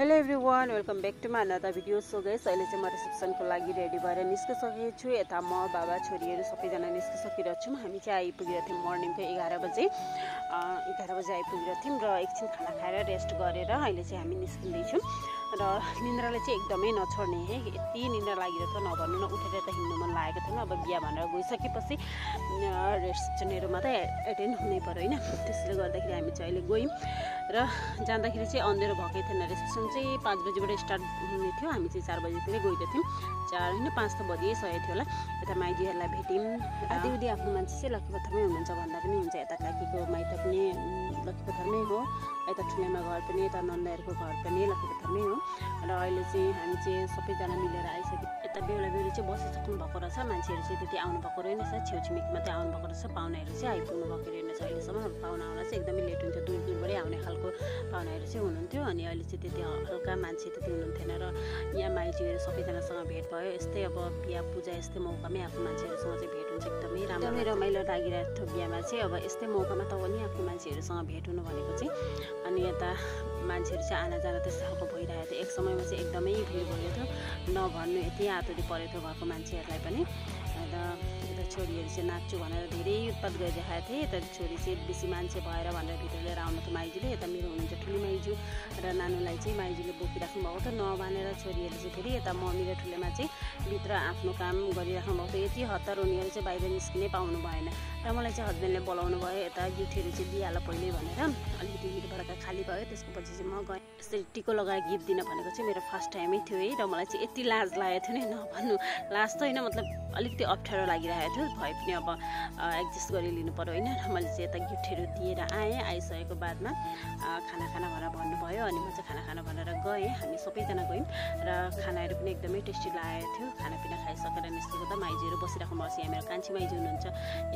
Hello everyone, welcome back to my another video. So guys, अहिले चाहिँ म रिसेप्सनको लागि रेडी भएर निस्किसकेको छु। यता म बाबा छोरीहरू सबैजना निस्किसकेको छौँ। हामी चाहिँ आइपुगेको थियौँ मर्निङको 11 बजे आइपुगेको थियौँ र एकछिन खाना खाएर रेस्ट गरेर अहिले चाहिँ हामी निस्किँदैछौँ। र निन्द्राले चाहिँ एकदमै नछोड्ने है, यति निन्द्रा लागिरहेको थियो नभन्नु न। उठेर त हिँड्नु मन लागेको थिएन। अब बिहा भनेर गइसकेपछि रिसेप्सनहरू मात्रै एटेन्ड हुनै पर्यो होइन। त्यसले गर्दाखेरि हामी चाहिँ अहिले गयौँ र जाँदाखेरि चाहिँ अँधेरो भएकै थिएन। रिसेप्सन चाहिँ 5 बजीबाट स्टार्ट हुने थियो। हामी चाहिँ 4 बजीतिर गएको थियौँ। 4 होइन 5 त बजिसकेको थियो होला। यता माइजूहरूलाई भेट्यौँ। आधी आफ्नो मान्छे चाहिँ लक्कीपत्थरमै हुनुहुन्छ भन्दा पनि हुन्छ। यता काकीको माइत पनि लक्कीपत्थरमै हो, यता ठुलेमा घर पनि, यता नन्दहरूको घर पनि लक्कीपत्थरमै हो। र अहिले चाहिँ हामी चाहिँ सबैजना मिलेर आइसक्यो। यता बेहुला बेहुली चाहिँ बसिसक्नु भएको रहेछ। मान्छेहरू चाहिँ त्यति आउनु भएको रहेनछ, छेउछिमेकी मात्रै आउनु भएको रहेछ। पाहुनाहरू चाहिँ आइपुग्नु भएको रहेनछ अहिलेसम्म। पाहुना आउन चाहिँ एकदमै लेट हुन्छ, दूर दूरबाटै आउने खालको पाहुनाहरू चाहिँ हुनुहुन्थ्यो। अनि अहिले चाहिँ त्यति हल्का मान्छे त्यति हुनुहुन्थेन। र यहाँ माइजूहरू सबैजनासँग भेट भयो। यस्तै अब बिहा पूजा यस्तै मौकामै आफ्नो मान्छेहरूसँग चाहिँ भेट हुन्छ। एकदमै राम्रो रमाइलो लागिरहेको थियो बिहामा चाहिँ। अब यस्तै मौकामा त पनि आफ्नो मान्छेहरूसँग भेट हुनु भनेको चाहिँ। अनि यता मान्छेहरू चाहिँ आना जाना त्यस्तो खालको भइरहेको थियो। एक समयमा चाहिँ एकदमै भिड भएको थियो, नभन्नु यति आतुरी परेको थियो घरको मान्छेहरूलाई पनि। र यता छोरीहरू चाहिँ नाच्छु भनेर धेरै उत्पात गरिरहेको थिएँ। यता छोरी चाहिँ बेसी मान्छे भएर भनेर भित्र लिएर आउनु थियो माइजूले। यता मेरो हुनुहुन्छ ठुली माइजू र नानुलाई चाहिँ माइजूले बोकिराख्नु भएको थियो नभनेर। छोरीहरू चाहिँ फेरि यता मम्मी र ठुलेमा चाहिँ भित्र आफ्नो काम गरिराख्नु भएको थियो। यति हतार उनीहरू चाहिँ बाहिर निस्किनै पाउनु भएन। र मलाई चाहिँ हस्बेन्डले बोलाउनु भयो, यता गिफ्टहरू चाहिँ दिइहाल पहिले भनेर। अलिकति भिडबाट खाली भयो। त्यसको पछि चाहिँ म गएँ। यसरी टिको लगाएर गिफ्ट दिन भनेको चाहिँ मेरो फर्स्ट टाइमै थियो है। र मलाई चाहिँ यति लाज लागेको थियो नि नभन्नु। लाज त होइन, मतलब अलिकति अप्ठ्यारो लागिरहेको थियो। भए पनि अब एडजस्ट गरी लिनु पऱ्यो होइन। र मैले चाहिँ यता गिफ्टहरू दिएर आएँ। आइसकेको बादमा खाना भनेर भन्नुभयो। अनि म चाहिँ खाना भनेर गएँ। हामी सबैजना गयौँ र खानाहरू पनि एकदमै टेस्टी लागेको थियो। खानापिना खाइसकेर निस्केको त माइजूहरू बसिराख्नु भएको छ। यहाँ मेरो कान्छी माइजू हुनुहुन्छ,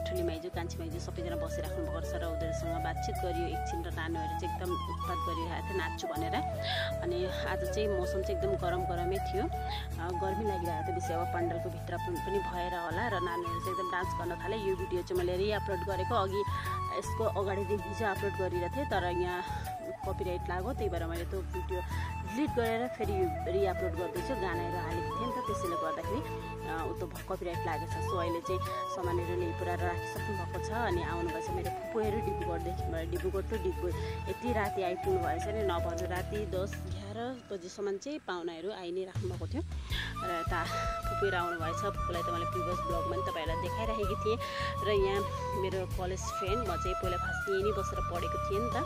ठुली माइजू कान्छी माइजू सबैजना बसिराख्नु भएको छ। र उनीहरूसँग बातचित गरियो एकछिन। र नानीहरू चाहिँ एकदम उत्पात गरिरहेको थियो नाच्छु भनेर। अनि आज चाहिँ मौसम चाहिँ एकदम गरमै थियो, गर्मी लागिरहेको थियो बेसी। अब पन्डालको भित्र पनि भएर होला। र नानीहरू चाहिँ एकदम डान्स गर्न थाले। यो भिडियो चाहिँ मैले रिअपलोड गरेको, अघि यसको अगाडिदेखि चाहिँ अपलोड गरिरहेको थिएँ। तर यहाँ कपिराइट लाग्यो, त्यही भएर मैले त्यो भिडियो डिलिट गरेर फेरि रिअपलोड गर्दैछु। गानाहरू हालेको थिएँ नि त, त्यसैले गर्दाखेरि उतो कपिराइट लागेको छ। सो अहिले चाहिँ सामानहरू ल्याइ पुऱ्याएर राखिसक्नु भएको छ। अनि आउनुभएछ मेरो फुपूहरू डिब्रुगढदेखि। डिब्रुगढ टु डिगबोई यति राति आइपुग्नु भएछ नि नभन्नु। राति 10-11 बजीसम्म चाहिँ पाहुनाहरू आइ नै राख्नुभएको थियो। र यता फुपूहरू आउनुभएछ। फुपूलाई त मैले प्रिभियस ब्लगमा पनि तपाईँहरूलाई देखाइराखेकी थिएँ। र यहाँ मेरो कलेज फ्रेन्ड, म चाहिँ पहिला फर्स्ट यहीँ नै बसेर पढेको थिएँ नि त।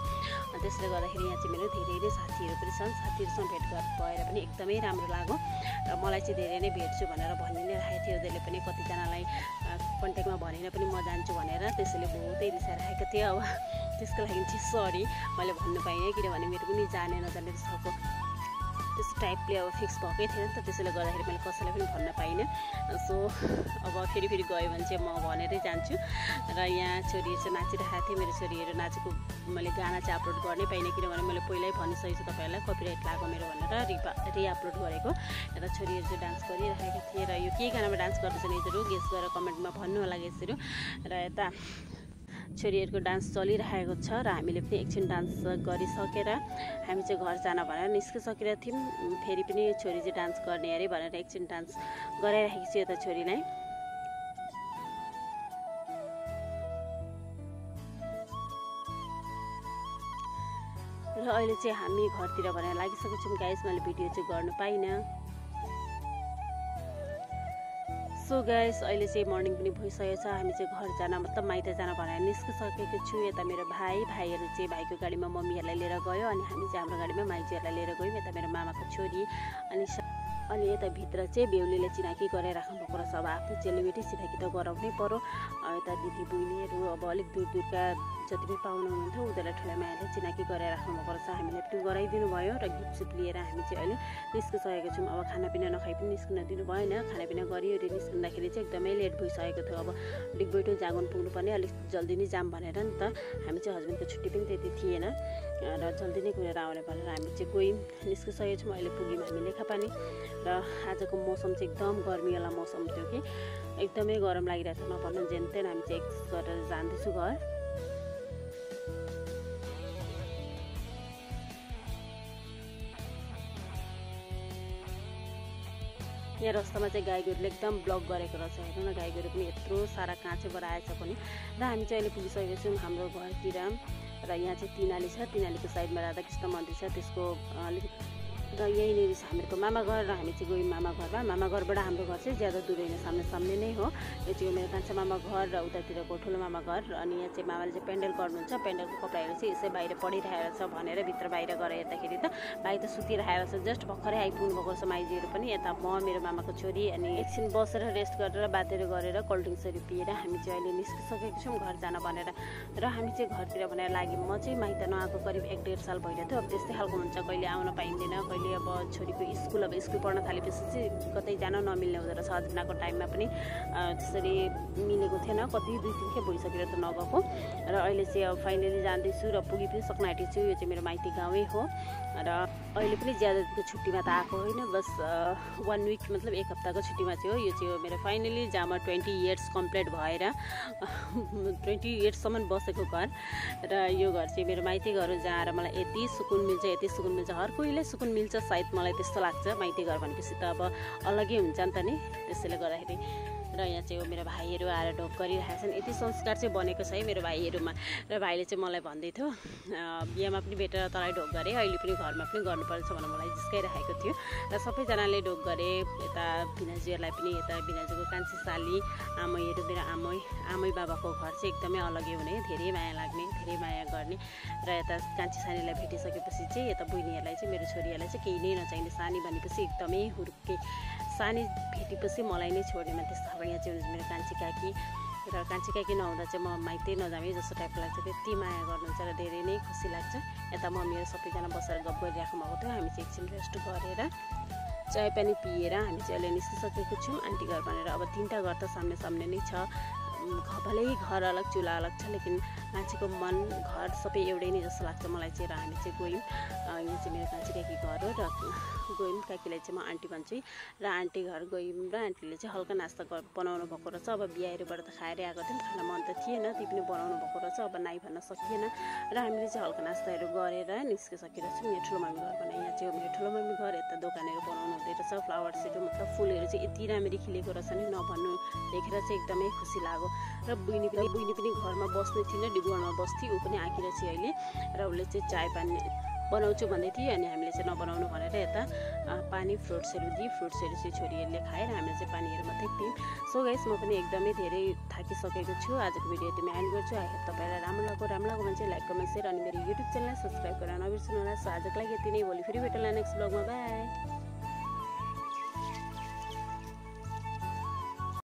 त्यसले गर्दाखेरि यहाँ चाहिँ मेरो धेरै साथीहरू पनि छन्। साथीहरूसँग भेट भएर पनि एकदमै राम्रो लाग्यो। र मलाई चाहिँ धेरै नै भेट्छु भनेर भनि नै राखेको थियो। उनीहरूले पनि कतिजनालाई कन्ट्याक्टमा भनेर पनि म जान्छु भनेर। त्यसैले बहुतै रिसाइरहेको थिएँ। अब त्यसको लागि चाहिँ सरी, मैले भन्नु पाइनँ। किनभने मेरो पनि जाने नजाने जस्तो त्यस्तो टाइपले अब फिक्स भएकै थिएन नि त। त्यसैले गर्दाखेरि मैले कसैलाई पनि भन्न पाइनँ। सो अब फेरि गयो भने चाहिँ म भनेरै जान्छु। र यहाँ छोरीहरू चाहिँ नाचिरहेको थिएँ। मेरो छोरीहरू नाचेको मैले गाना चाहिँ अपलोड गर्नै पाइनँ, किनभने मैले पहिल्यै भनिसकेको छु तपाईँहरूलाई कपिराइट लाग्यो मेरो भनेर रिअपलोड गरेको। यता छोरीहरू चाहिँ डान्स गरिरहेका थिए। र यो के गानामा डान्स गर्दैछन् यिनीहरू गेस गरेर कमेन्टमा भन्नु होला गेसहरू। र यता छोरीहरूको डान्स चलिरहेको छ। र हामीले पनि एकछिन डान्स गरिसकेर हामी चाहिँ घर जान भनेर निस्किसकेका थियौँ। फेरि पनि छोरी चाहिँ डान्स गर्ने अरे भनेर एकछिन डान्स गराइराखेको छु यता छोरीलाई। र अहिले चाहिँ हामी घरतिर भनेर लागिसकेको छौँ गाइस। मैले भिडियो चाहिँ गर्नु पाइनँ। सो गाइस, अहिले चाहिँ मर्निङ पनि भइसकेको छ। हामी चाहिँ घर जान मतलब माइत जान भनेर निस्किसकेको छु। यता मेरो भाइहरू चाहिँ भाइको गाडीमा मम्मीहरूलाई लिएर गयो। अनि हामी चाहिँ हाम्रो गाडीमा माइजूहरूलाई लिएर गयौँ। यता मेरो मामाको छोरी अनि यता भित्र चाहिँ बेहुलीले चिनाकी गराइराख्नु भएको रहेछ। अब आफ्नो चेलीबेटी चिनाकी त गराउनै पर्यो। यता दिदी बहिनीहरू अब अलिक दूरका जति पनि पाहुना हुनुहुन्थ्यो उनीहरूलाई ठुला मायाले चिनाकी गराइराख्नु भएको रहेछ। हामीले पनि गराइदिनु भयो। र गिफ्ट लिएर हामी चाहिँ अहिले निस्किसकेको छौँ। अब खानापिना नखाइ पनि निस्किन दिनु भएन। खानापिना गरिओरि निस्किँदाखेरि चाहिँ एकदमै लेट भइसकेको थियो। अब डिगबोई टु जागुन पुग्नुपर्ने, अलिक जल्दी नै जाम भनेर नि त। हामी चाहिँ हस्बेन्डको छुट्टी पनि त्यति थिएन र जल्दी नै गएर आउने भनेर हामी चाहिँ गयौँ। निस्किसकेको छौँ। अहिले पुग्यौँ हामी लेखापानी। र आजको मौसम चाहिँ एकदम गर्मीवाला मौसम थियो कि एकदमै गरम लागिरहेको थियो नभन्नु। जेनतेन हामी चाहिँ एक्सर्साइज गरेर जाँदैछु घर। यहाँ रस्तामा चाहिँ गाई गोरुले एकदम ब्लक गरेको रहेछ। हेर्नु न, गाई गोरु पनि यत्रो सारा काँचेबाट आएछ पनि। र हामी चाहिँ अहिले पुगिसकेको छौँ हाम्रो घरतिर। र यहाँ चाहिँ तिनाली छ, तिनालीको साइडमा राधाकृष्ण मन्दिर छ, त्यसको र यहीँनिर छ हामीहरूको मामा घर। र हामी चाहिँ गयौँ मामा घरमा। मामा घरबाट हाम्रो घर चाहिँ ज्यादा दूर होइन, सामने सामने नै हो। यो चाहिँ मेरो कान्छा मामा घर र उतातिरको ठुलो मामा घर। अनि यहाँ चाहिँ मामाले चाहिँ पेन्डल गर्नुहुन्छ, पेन्डलको कपडाहरू चाहिँ यसै बाहिर पढिरहेको छ भनेर भित्र बाहिर गएर हेर्दाखेरि त भाइ त सुतिरहेको छ। जस्ट भर्खरै आइपुग्नु भएको छ माइजीहरू पनि। यता म, मेरो मामाको छोरी, अनि एकछिन बसेर रेस्ट गरेर बातहरू गरेर कोल्ड ड्रिङ्क्सहरू पिएर हामी चाहिँ अहिले निस्किसकेको छौँ घर जान भनेर। र हामी चाहिँ घरतिर भनेर लाग्यौँ। म चाहिँ माइत नआएको करिब 1-1.5 साल भइरहेको थियो। अब त्यस्तै खालको हुन्छ, कहिले आउन पाइँदैन, कहिले अब छोरीको स्कुल पढ्न थालेपछि चाहिँ कतै जान नमिल्ने हुँदो रहेछ। अजनाको टाइममा पनि त्यसरी मिलेको थिएन, कति 2-3 खेप भइसकेर त नगएको। र अहिले चाहिँ अब फाइनली जाँदैछु र पुगी पनि सक्न आँटेको छु। यो चाहिँ मेरो माइती गाउँै हो। र अहिले पनि ज्यादाको छुट्टीमा त आएको होइन, बस 1 विक मतलब 1 हप्ताको छुट्टीमा चाहिँ हो। यो चाहिँ हो मेरो फाइनली जहाँमा 20 इयर्स कम्प्लिट भएर 20 इयर्ससम्म बसेको घर। र यो घर चाहिँ मेरो माइती घर हो, जहाँ आएर मलाई यति सुकुन मिल्छ, यति सुकुन मिल्छ। हर कोहीलाई सुकुन मिल्छ सायद, मलाई त्यस्तो लाग्छ। माइती घर भनेपछि त अब अलग्गै हुन्छ नि त नि, त्यसैले गर्दाखेरि। र यहाँ चाहिँ मेरो भाइहरू आएर ढोक गरिरहेका छन्। यति संस्कार चाहिँ बनेको छ है मेरो भाइहरूमा। र भाइले चाहिँ मलाई भन्दै थियो बिहामा पनि भेटेर तँलाई ढोक गरे, अहिले पनि घरमा पनि गर्नुपर्छ भनेर मलाई जिस्काइरहेको थियो। र सबैजनाले ढोक गरे, यता भिनाजुहरूलाई पनि, यता भिनाजुको कान्छी साली आमैहरू, मेरो आमै बाबाको घर चाहिँ एकदमै अलग्गै हुने, धेरै माया लाग्ने, धेरै माया गर्ने। र यता कान्छी सानीलाई भेटिसकेपछि चाहिँ यता बहिनीहरूलाई चाहिँ, मेरो छोरीहरूलाई चाहिँ केही नै नचाहिने। सानी भनेपछि एकदमै हुर्के, सानी भेटेपछि मलाई नै छोड्नेमा त्यस्तो खालको। यहाँ चाहिँ मेरो कान्छी काकी, र कान्छी काकी नहुँदा चाहिँ म माइतै नजामेँ जस्तो टाइपको लाग्छ। त्यति माया गर्नुहुन्छ र धेरै नै खुसी लाग्छ। यता मम्मीहरू सबैजना बसेर गफ गरिराख्नु भएको थियो। हामी चाहिँ एकछिन रेस्ट गरेर चाय पानी पिएर हामी चाहिँ अहिले निस्किसकेको छौँ आन्टी घर भनेर। अब 3टा घर त सामने सामने नै छ, भलै घर अलग चुला अलग छ, लेकिन मान्छेको मन घर सबै एउटै नै जस्तो लाग्छ मलाई चाहिँ। र हामी चाहिँ गयौँ, यो चाहिँ मेरो कान्छी काकी घर हो। र गयौँ, काकीलाई चाहिँ म आन्टी भन्छु। र आन्टी घर गयौँ र आन्टीले चाहिँ हल्का नास्ता बनाउनु भएको रहेछ। अब बिहाहरूबाट त खाएरै आएको थियौँ, खाना मन त थिएन, ती पनि बनाउनु भएको रहेछ। अब नाइ भन्न सकिएन। र हामीले चाहिँ हल्का नास्ताहरू गरेर निस्किसकेको छौँ। यहाँ ठुलो मम्मी घर भने, यहाँ चाहिँ मेरो ठुलो मम्मी घर। यता दोकानहरू बनाउनु हुँदै रहेछ, फ्लावर्सहरू मतलब फुलहरू चाहिँ यति राम्ररी खिलेको रहेछ नि, नभन्नु, देखेर चाहिँ एकदमै खुसी लाग्यो। र बहिनी पनि घरमा बस्ने थिएन, डिब्रुगढमा बस्थ्यो, ऊ पनि आँखेर चाहिँ अहिले। र उसले चाहिँ चाय पानी बनाउँछु भन्दै थियो, अनि हामीले चाहिँ नबनाउनु भनेर यता पानी फ्रुट्सहरू दिए। फ्रुट्सहरू चाहिँ छोरीहरूले खाएर हामीले चाहिँ पानीहरू मात्रै पियौँ। सो गाइस, म पनि एकदमै धेरै थाकिसकेको छु। आजको भिडियो यतिमै एन्ड गर्छु। आई होप तपाईँलाई राम्रो लाग्यो भने चाहिँ लाइक, कमेन्ट, सेयर अनि मेरो युट्युब च्यानललाई सब्सक्राइब गरेर नबिर्सनु होला। सो आजको लागि यति नै, भोलि फेरि भेटौँला नेक्स्ट ब्लगमा। बाई।